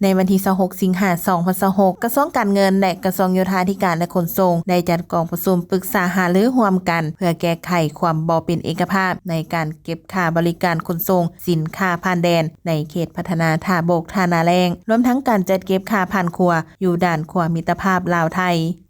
ໃນວັນທີຊາວຫົກ ສິງຫາ ສອງພັນຊາວຫົກ, ກະຊວງການເງິນ ແລະ ກະຊວງໂຍທາທິການ ແລະ ຂົນສົ່ງ ໄດ້ຈັດກອງປະຊຸມປຶກສາຫາລືຮ່ວມກັນ ເພື່ອແກ້ໄຂຄວາມບໍ່ເປັນເອກະພາບໃນການເກັບຄ່າບໍລິການຂົນສົ່ງສິນຄ້າຜ່ານແດນ ໃນເຂດພັດທະນາທ່າບົກ ທ່ານາແລ້ງ, ລວມທັງການຈັດເກັບຄ່າຜ່ານຂົວຢູ່ດ່ານຂົວມິດຕະພາບລາວ-ໄທ.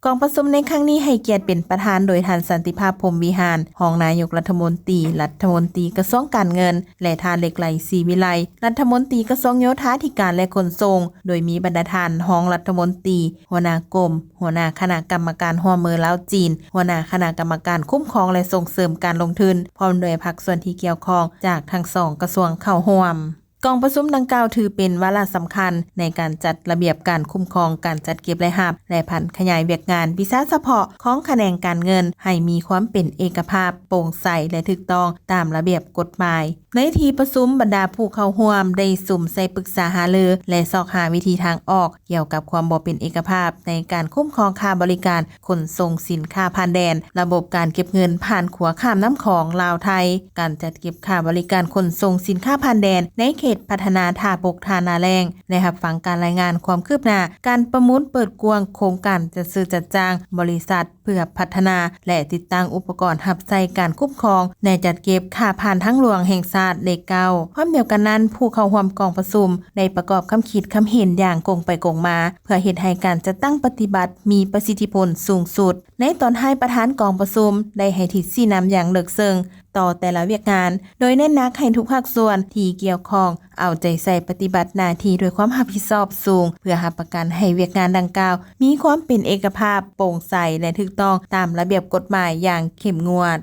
ກອງປະຊຸມໃນຄັ້ງນີ້ໃຫ້ກຽດເປັນປະທານໂດຍທ່ານ ສັນຕິພາບ ພົມວິຫານ ຮອງນາຍົກລັດຖະມົນຕີ, ລັດຖະມົນຕີກະຊວງການເງິນ ແລະ ທ່ານ ເລັກໄລ ສີວິໄລ ລັດຖະມົນຕີກະຊວງໂຍທາທິການ ແລະ ຂົນສົ່ງ, ໂດຍມີບັນດາທ່ານຮອງລັດຖະມົນຕີ, ຫົວໜ້າກົມ, ຫົວໜ້າຄະນະກຳມະການຮ່ວມມືລາວ-ຈີນ, ຫົວໜ້າຄະນະກຳມະການຄຸ້ມຄອງ ແລະ ສົ່ງເສີມການລົງທຶນ, ພ້ອມດ້ວຍພາກສ່ວນທີ່ກ່ຽວຂ້ອງຈາກທັງສອງກະຊວງເຂົ້າຮ່ວມ. ກອງປະຊຸມດັ່ງກ່າວຖືເປັນວາລະສຳຄັນໃນການຈັດລະບຽບການຄຸ້ມຄອງການຈັດເກັບລາຍຮັບ ແລະ ຜັນຂະຫຍາຍວຽກງານວິຊາສະເພາະຂອງຂະແໜງການເງິນ ໃຫ້ມີຄວາມເປັນເອກະພາບ, ໂປ່ງໃສ ແລະ ຖືກຕ້ອງຕາມລະບຽບກົດໝາຍ. ໃນທີ່ປະຊຸມ, ບັນດາຜູ້ເຂົ້າຮ່ວມໄດ້ສຸມໃສ່ປຶກສາຫາລື ແລະ ຊອກຫາວິທີທາງອອກກ່ຽວກັບຄວາມບໍ່ເປັນເອກະພາບໃນການຄຸ້ມຄອງຄ່າບໍລິການຂົນສົ່ງສິນຄ້າຜ່ານແດນ, ລະບົບການເກັບເງິນຜ່ານຂົວຂ້າມນ້ຳຂອງລາວ-ໄທ, ການຈັດເກັບຄ່າບໍລິການຂົນສົ່ງສິນຄ້າຜ່ານແດນໃນເຂດພັດທະນາທ່າບົກ ທ່ານາແລ້ງ ແລະ ຮັບຟັງການລາຍງານຄວາມຄືບໜ້າການປະມູນເປີດກວ້າງໂຄງການຈັດຊື້ຈັດຈ້າງບໍລິສັດ ເພື່ອພັດທະນາ ແລະ ຕິດຕັ້ງອຸປະກອນຮັບໃຊ້ການຄຸ້ມຄອງ ແລະ ຈັດເກັບຄ່າຜ່ານທາງຫຼວງແຫ່ງຊາດເລກເກົ້າ. ພ້ອມດຽວກັນນັ້ນ, ຜູ້ເຂົ້າຮ່ວມກອງປະຊຸມໄດ້ປະກອບຄຳຄິດຄຳເຫັນຢ່າງກົງໄປກົງມາ ເພື່ອເຮັດໃຫ້ການຈັດຕັ້ງປະຕິບັດມີປະສິດທິຜົນສູງສຸດ. ໃນຕອນທ້າຍ, ປະທານກອງປະຊຸມໄດ້ໃຫ້ທິດຊີ້ນຳຢ່າງເລິກເຊິ່ງຕໍ່ແຕ່ລະວຽກງານ, ໂດຍເນັ້ນໜັກໃຫ້ທຸກພາກສ່ວນທີ່ກ່ຽວຂ້ອງ ເອົາໃຈໃສ່ປະຕິບັດໜ້າທີ່ດ້ວຍຄວາມຮັບຜິດຊອບສູງ ເພື່ອຮັບປະກັນໃຫ້ວຽກງານດັ່ງກ່າວມີຄວາມເປັນເອກະພາບ, ໂປ່ງໃສ ແລະ ຖືກຕ້ອງຕາມລະບຽບກົດໝາຍຢ່າງເຂັ້ມງວດ.